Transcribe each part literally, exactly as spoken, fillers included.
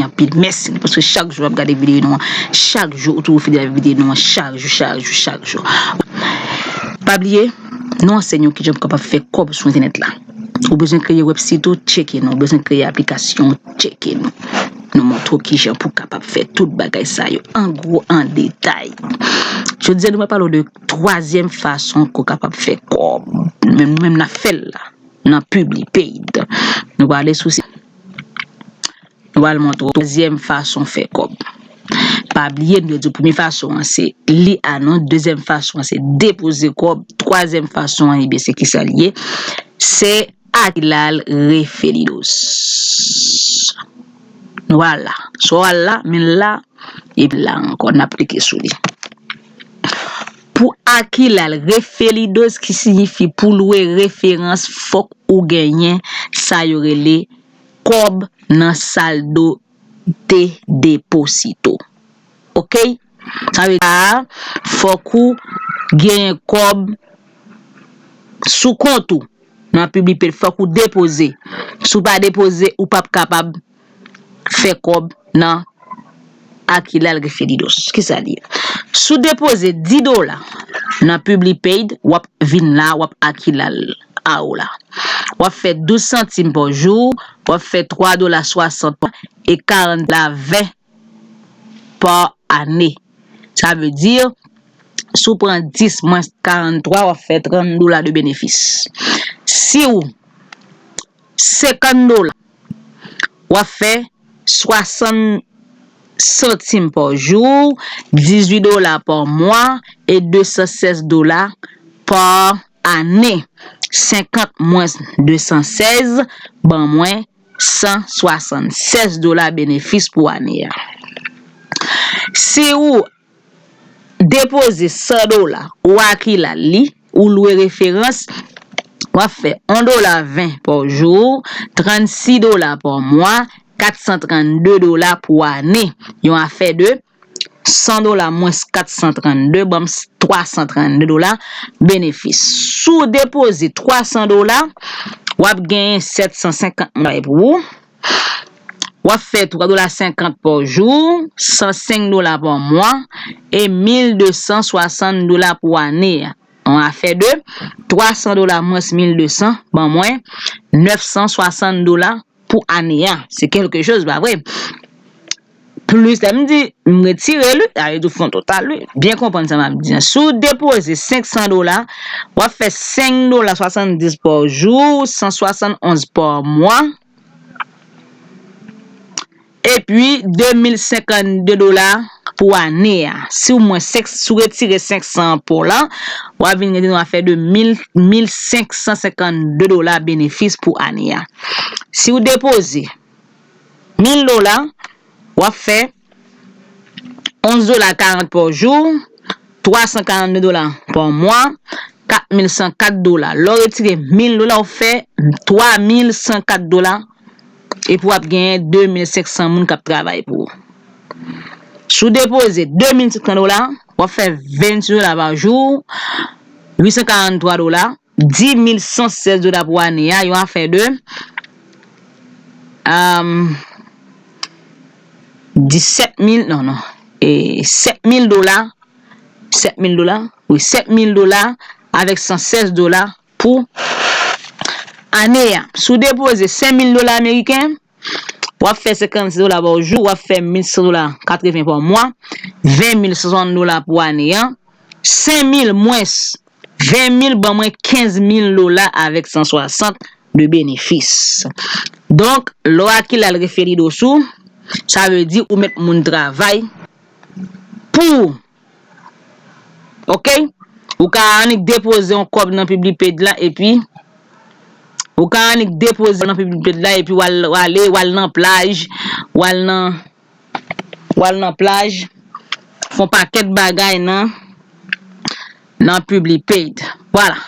anpil. Mèsi paske chak jou w ap gade videyo nou an. Chak jou ou toujou fidèl avèk videyo nou an. Chak jou, chak jou, chak jou. Pa bliye, nou ansèye w kijan pou kapab fè kòb sou entènèt la. Ou bezwen kreye website ou, tcheke nou. Ou bezwen kreye aplikasyon, tcheke nou. Nou montre w kijan pou kapab fè tout bagay sa yo an gwo, an detay. Jodi a, nou va pale w de twazyèm fason ke w kapab fè kòb. Men nou menm n ap fè l la, nan Publipaid. Nou prale sou si-, nou pral montre w twazyèm fason fè kòb. Pa bliye, nou te di w premye fason an se li anons, dezyèm fason an se depoze kòb, twazyèm fason an, ebyen, se kisa l ye? Se Akilal Referidos. Nou al la. Sa w al la, men la, epi la ankò, n ap klike sou li. Pou Akilal Referidos, ki siyifi pou lwe referans, fòk ou genyen sa yo rele kòb nan saldo de deposito. Oke? Sa vle di, fòk ou genyen kòb sou kont ou nan Publipaid, fòk ou depoze. Si w pa depoze, ou p ap kapab fè kòb nan Akilal Referidos. Kisa l ye? Si w depoze dis dola nan Publipaid, w ap vin la, w ap Akilal a w la. W ap fè douz santim pa jou, w ap fè twa dola swasant pa e karant dola ven pa ane. Sa vle di, si w pran dis mwens karant twa, w ap fè trant dola de benefis. Si w senkant dola, w ap fè swasann santim pa jou, dizuit dola pa mwa e de san sèz dola pa ane. Senkant mwens de san sèz ban mwen san swasann sèz dola benefis pou ane a. Si w depoze san dola, ou Akilal li, ou lwe referans, w ap fè yon dola ven pa jou, trannsis dola pa mwa, kat san trannde dola pou ane. Yon afè de san dola mwens kat san trannde, ban m twa san trannde dola benefis. Si w depoze twa san dola, w ap genyen sèt san senkant dola pou ou. W ap fè twa dola senkant pa jou, san senk dola pa mwa e mil de san swasann dola pou ane a. Yon afè de twa san dola mwens mil de san ban mwen nèf san swasann dola pou ane a. Se kèlke choz, pa vre? Plis, lè m di m retire li, sa vle di w fè yon total, wi. Byen konprann sa m ap di an. Si w depoze senk san dola, w ap fè senk dola swasanndis pa jou, san swasannonz pa mwa, epi de mil senkannde dola pou ane a. Si w mwen senk, si w retire senk san an pou w lan, w ap vin gen yon afè de mil, mil senk san senkannde dola benefis pou ane a. Si w depoze mil dola, w ap fè onz dola karant pa jou, twa san karannde dola pa mwa, kat mil san kat dola. Lè w retire mil dola, w fè twa mil san kat dola, epi w ap genyen de mil senk san moun k ap travay pou ou. Si w depoze de mil senk san dola, w ap fè vennsis dola pa jou, uit san karanntwa dola, dis mil san sèz dola pou ane a, yon afè de, um, disèt mil, non, non, e sèt mil dola, sèt mil dola, wi, sèt mil dola avèk san sèz dola pou ane a. Si w depoze senk mil dola ameriken, w ap fè senkannsis dola pa jou, w ap fè mil san dola katreven pa mwa, ven mil san swasant dola pou ane a, senk mil mwens ven mil ban mwen kenz mil dola avèk san swasant de benefis. Donk, lè w Akilal Referidos ou, sa vle di ou met moun travay pou ou. Oke? Ou ka annik depoze yon kòb nan Publipaid la, epi ou ka annik depoze nan Publipaid la, epi w al, w ale, w al nan plaj, w al nan, w al nan plaj, fè yon pakèt bagay nan, nan Publipaid. Vwala.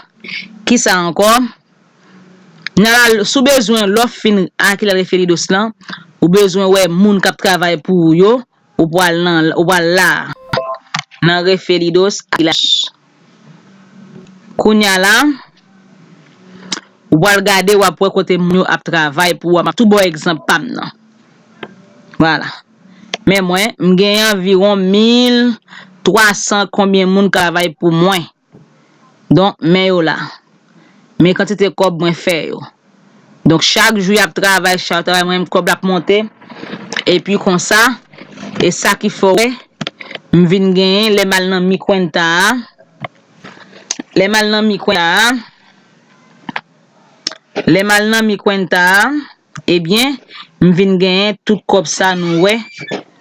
Kisa ankò? Nan la, si w bezwen, lè w fin Akilal Referidos lan, ou bezwen wè moun k ap travay pou ou yo, ou pral nan, ou pral la, nan Referidos Akilal. Kounye a la, ou pral gade, w ap wè kote moun yo ap travay pou ou. M ap tou ba w egzanp pa m nan. Vwala. Men mwen, m gen anviwon mil twa san konbyen moun k travay pou mwen. Donk, men yo la. Men kantite kòb mwen fè yo. Donk, chak jou y ap travay, chak travay, mwen menm kòb la ap monte. Epi konsa, e sa ki fè w wè, m vin genyen, lè m al nan Mi Cuenta a, lè m al nan Mi Cuenta a, lè m al nan Mi Cuenta a, ebyen, m vin genyen tout kòb sa nou wè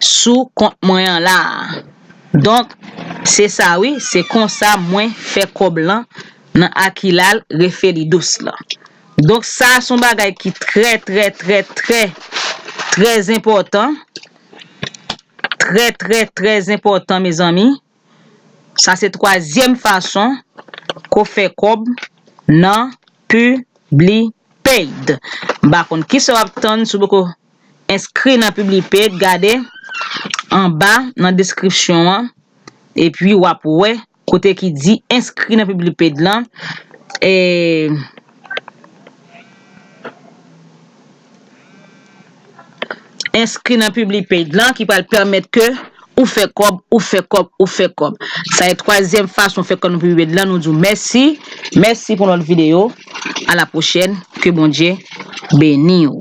sou kont mwen an la a. Donk, se sa wi, se konsa mwen fè kòb lan nan Aquilal Referidos lan. Donk, sa a se yon bagay ki trè, trè, trè, trè, trè enpòtan. Trè, trè, trè enpòtan, mezanmi. Sa se twazyèm fason ke w fè kòb nan Publipaid. M pa konn kisa w ap tann, si w poko enskri nan Publipaid, gade anba nan deskripsyon an, epi w ap wè kote ki di enskri nan Publipaid lan. E, enskri nan Publipaid lan ki pral pèmèt ke ou fè kòb, ou fè kòb, ou fè kòb. Sa e twazyèm fason fè kòb nan Publipaid lan. Nou di w mèsi. Mèsi pou lòt videyo. A la pwochèn. Ke Bondye beni w.